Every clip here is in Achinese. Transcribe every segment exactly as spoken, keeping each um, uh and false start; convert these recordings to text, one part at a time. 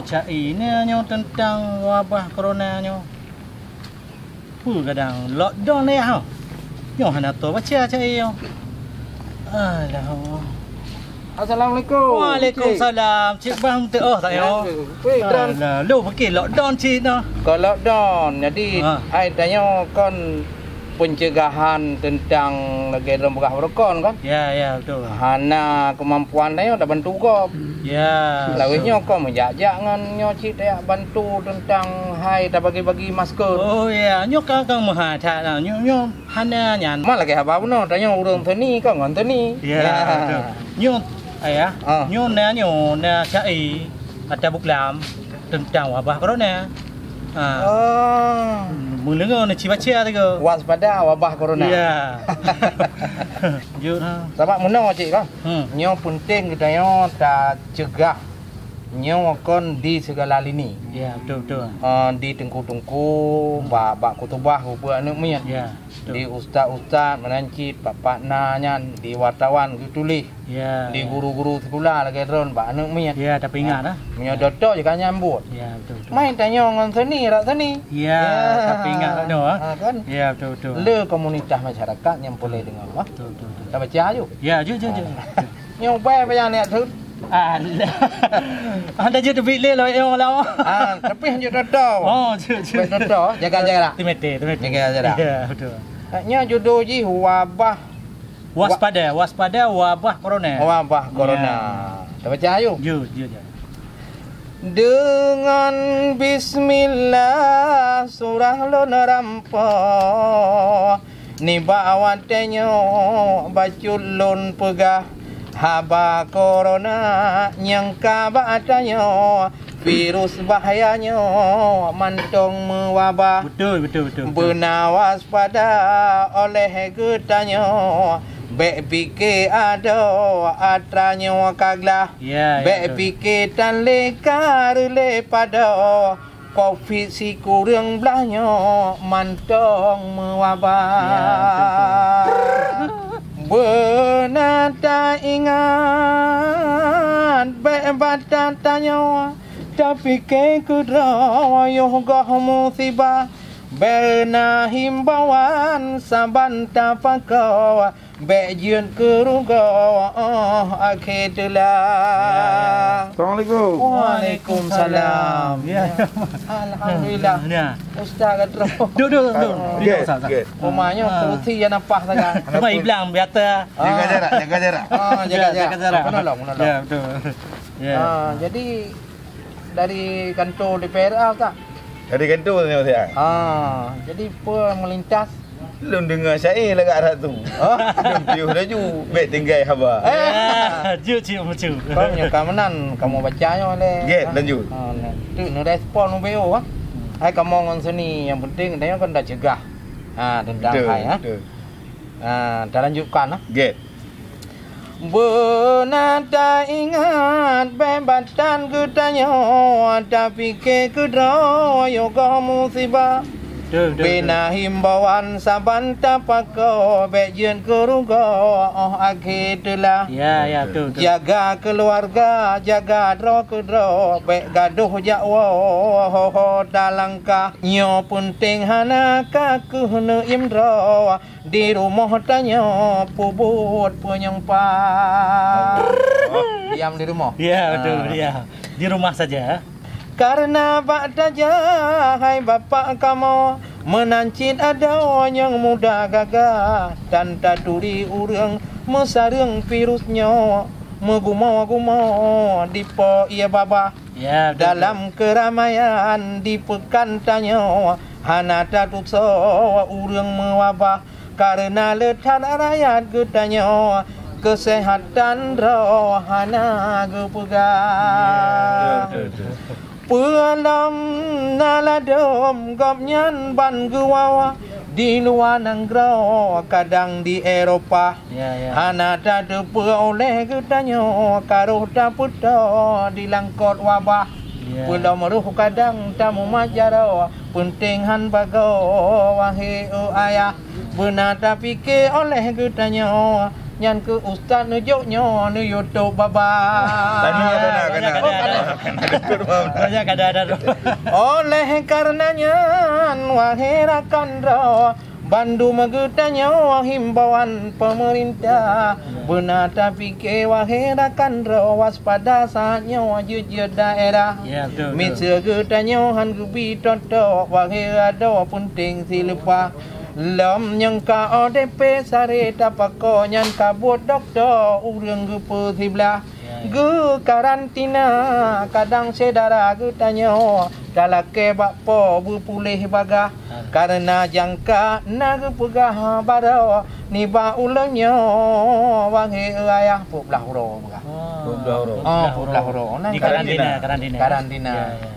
Cak i na nyoe teuntang wabah corona nyoe. Peue kadang lockdown lé ha. Nyoe hana tô baca cak i nyoe. Alah. Assalamualaikum. Waalaikumsalam. Cik Bang teu oh tak yo. Weh, Don. Alah, lo fikir lockdown cik dah. Kon lockdown. Jadi, Ha. ai tanyoe kon pencegahan teuntang lagèe droe peugah beurukon kan. Ya, ya, betul. Hana kemampuan tanyoe tabantu gob. Ya, Lawét betul. nyoe kon meujak-jak ngon nyoe cit tajak bantu teuntang hai tabagi-bagi masker. Oh ya, nyoe ka, ka meuhai that lah. Nyoe, nyoe hana nyan. Ma lagèe haba bunoe, tanyoe ureueng seni kon ngon seni. Ya, Ya. betul. Nyoe, ayah, Ah. nyoe na, nyoe na syai ata buklam teuntang wabah corona. Ha. Ah. Meuleungoe na ci baca tiga. Waspada wabah corona. Ya. Jeuet ha. Sabab meunoe cit kan. Hmm. Nyoe penting geutanyoe tacegah. Nyoe kon di segala lini. Ya, betul, betul. Ah, di teungku-teungku, bak, bak khutubah geupeue aneuk miet. Ya, betul. Di ustaz-ustaz meunan cit, pat-pat na nyan, di wartawan geutuléh. Ya, Di ya. guru-guru sikula lagèe droen bak aneuk miet. Ya, tapi ingat, ah. Meunyoe Ya. dokto jih ka nyambut. Ya, betul, betul. Main tanyoe ngon seni, rak seni. Ya, Ya. tapi ingat dak nyoe, ah. Ha, kan? Ya, betul, betul. Le komunitas masyarakat nyang peureulèe deungö, ah. Betul, betul, betul. Tabaca ju. Ya, ju, ju, ju. Ah. Nyoe bai payah niat tu. Alah. Anda je teubiet lé lawét nyoe lah. Ah, tapi hanjeuet dokto. Oh, ju, ju. Baik dokto, jaga jarak. Timeter, timeter. Jaga jarak. Ya, betul. Nyoe judul jih wabah Waspada, waspada wabah corona. Wabah corona. Ya. Tabaca ayu. Jeuet, jeuet, jeuet. Deungon bismillah surah lôn rampoh. Nibak watèe nyoe bacut lôn peugah haba corona nyang ka bak tanyoe. Virus bahaya nyoe mantong meuwabah. Betul, betul, betul, betul. Beuna waspada oleh geutanyoe. Bèk pike adoe atra nyoe ka glah. Ya, ya, Bèk betul. pike tan lé ka reulée padoe. Covid sikureueng blaih nyoe mantong meuwabah. Ya, betul, betul. Beuna taingat bèk batat tanyoe. Tapike keudroe yoh goh musibah, beuna himbauan saban tapakoe, bèk jeuet keu rugoe, oh, akhé teulah. Ya, ya. Assalamualaikum. Waalaikumsalam. Ya, ya. Alhamdulillah. Ya. Ustaz ka troh. Duduk, duduk, duduk. Ah. Duduk, Ustaz, Ustaz. Okey. Rumah nyoe Ah. kerusi nyang napah saja. Cuma iblang biasa. Jaga jarak, jaga jarak. Ah, jaga Ya, jarak. jaga jarak. Penolong, penolong. Ya, betul. Ya. Ah, jadi dari kantor D P R A, Ustaz? Dari kantor saya, Ustaz. Ah, jadi peue meulintas? Lôn deungoe syair lagak ratu. Oh. Lôn piôh laju, bèk tinggai haba. Eh. Ya, jeuet cit meucue. Kon nyoe ka meunan, kamoe baca nyoe lé. Gét, lanjut. Ah, nah. Tu neurespon U B O, ah. Hai kamoe ngon seni, nyang penting tanyoe kan tacegah. Ha, teuntang Betul, hai, ha. betul. Ha, talanjutkan, ha. Gét. Beuna taingat bèk batat geutanyoe, tapike keudroe yoh goh musibah. Betul, betul, Beuna betul. himbauan saban tapakoe, bèk jeuet keu rugoe, oh, akhé teulah. Ya, ya, betul, betul. Jaga keuluwarga, jaga droe keudroe, bèk gadôh jak woe, ho, ho, talangkah. Nyoe peunteng hana ka keuh neuiem droe. Di rumoh tanyoe peubuet peunyumpang. Oh, diam di rumoh. Ya, betul, Ah. ya. Di rumah saja. Kareuna bak tajak hai bapak kamoe, meunan cit adoe nyang muda gagah, tan taturi ureueng meusareueng virus nyoe, meugumoe-gumoe dipo ié babah. Ya, betul, Dalam betul. keuramaian di peukan tanyoe, hana tatusoe ureueng meuwabah. Kareuna le that rakyat geutanyoe, keuseuhatan droe hana geupeugah. Ya, betul, betul. Peue lom na ladôm gobnyan ban geuwoe di luwa nanggroe, kadang di Eropa. Ya, ya. Hana tateupeue oleh geutanyoe, ka roh tapeutoe di langkot wabah. Ya. Peue lom roh kadang tamumat jaroe, peunteng han bagoe, wahé, oh, ayah. Beuna tapike oleh geutanyoe, Nyan keuh ustaz neujok nyoe neuyue tôp babah. Tanya, tanya, tanya. Oh, tanya. Tanya, kada ada tu. Oleh karena nyan, wahai rakan droe, bandum geutanyoe himbauan pemerintah. Beuna tapike, wahai rakan droe, waspada saat nyoe jeuet-jeuet daerah. Ya, betul, betul. Miseue geutanyoe han geubi tôp-tôp, wahai adoe, peunteng sileupah. Lom nyang ka O D P saré tapako nyan ka buet dokto ureuëng geupeusiblah. Ya, ya. Geukarantina, kadang syedara geutanyoe talakée bak po beupuléh bagah. Ha. Karena jangka na geupeugah baroe nibak ulôn nyoe, wahai ayah, peuet blaih uroe peugah. Oh. Peuet blaih uroe. Oh, peuet blaih uroe. Nah, di karantina, karantina. Karantina. Ya, ya.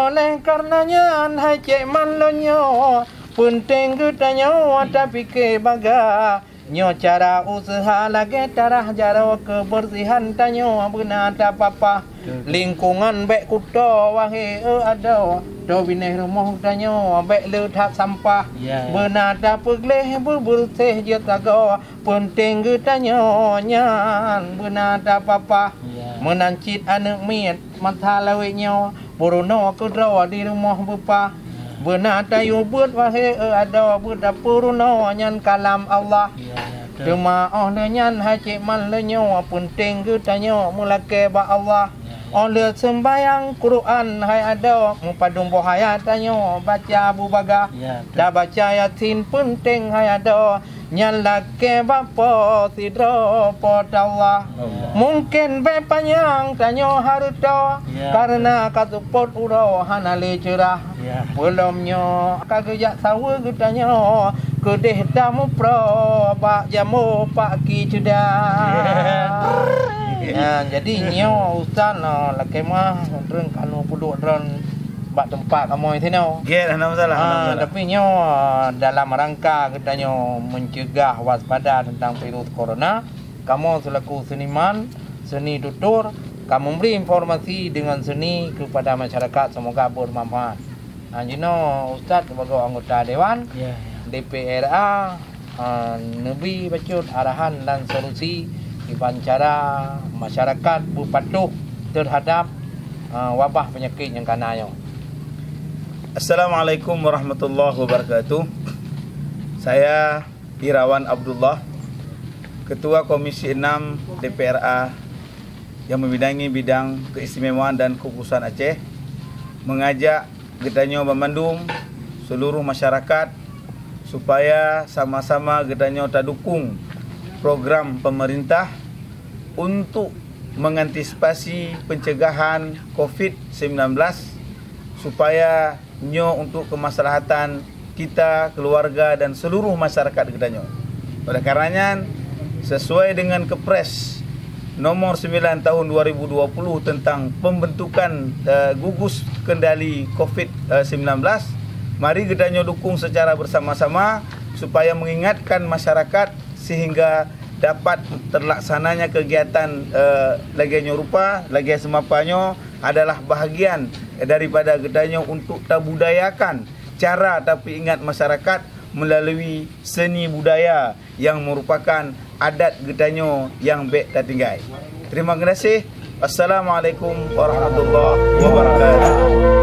Oleh karena nyan, hai cék man lôn nyoe, peunteng geutanyoe tapike bagah. Nyoe cara useuha lagée tarah jaroe, keubeursihan tanyoe beuna tapapah. Betul. Lingkungan bék kuto, wahé eu adoe, toh binéh rumoh tanyoe bék le that sampah. Ya, ya. Beuna tapeugleh beubeureuséh jeuet sagoe, peunteng geutanyoe nyan beuna tapapah. Ya. Meunan cit aneuëk miet masa lawét nyoe, peurunoe keudroe di rumoh beupah. Ya. Beuna tayue beuet, wahé eu adoe, beutapeurunoe nyan kalam Allah. Ya, ya, betul. Teuma óh lheueh nyan, hai cék man lôn nyoe, peunteng geutanyoe meulakée bak Allah. Ya, ya. Óh lheueh seumbahyang Quran, hai adoe, meupadum boh ayat tanyoe baca beubagah. Ya, betul. Tabaca Yasin peunteng, hai adoe, nyan lakée bak Po sidroe, Po teu Allah. Allah. Mungken bék panyang tanyoe hareuta, ya, kareuna ka seupôt uroe hana lé ceurah. Ya. Peulom nyoe ka geujak saweue geutanyoe, keudeh tamuproe bak jamoe paki ceudah. Ya. Ya, jadi nyoe Ustaz, nah, lakée meuah, ureuëng ka lheueh peuduek droen bak teumpat kamoe sinoe. Gét, hana masalah, hana masalah. Ah, tapi nyoe, ah, dalam rangka geutanyoe mencegah waspada tentang virus corona, kamoe selaku seniman, seni tutur, ka memberi informasi dengan seni kepada masyarakat, semoga bermanfaat. Ah, jinoe Ustaz sebagai anggota dewan, ya, ya, D P R A, ah, neubi bacut arahan dan solusi kiban cara masyarakat beupatuh terhadap, ah, wabah peunyakét nyang kana nyoe. Assalamualaikum warahmatullahi wabarakatuh. Saya Irawan Abdullah, Ketua Komisi enam D P R A yang membidangi bidang keistimewaan dan kekhususan Aceh, mengajak geutanyoe banmandum, seluruh masyarakat, supaya sama-sama geutanyoe tadukung program pemerintah untuk mengantisipasi pencegahan covid sembilan belas, supaya nyoe untuk kemaslahatan kita, keluarga, dan seluruh masyarakat geutanyoe. Oleh karena nyan, sesuai dengan Kepres nomor sembilan tahun dua ribu dua puluh tentang pembentukan, eh, gugus kendali covid, eh, sembilan belas, mari geutanyoe dukung secara bersama-sama supaya mengingatkan masyarakat sehingga dapat terlaksananya kegiatan, eh, lagée nyoe rupa, lagée seumapa nyoe adalah bahagian daripada geutanyoe untuk tabudayakan cara tapeuingat masyarakat melalui seni budaya yang merupakan adat geutanyoe nyang bék tatinggai. Terima kasih. Assalamualaikum warahmatullahi wabarakatuh.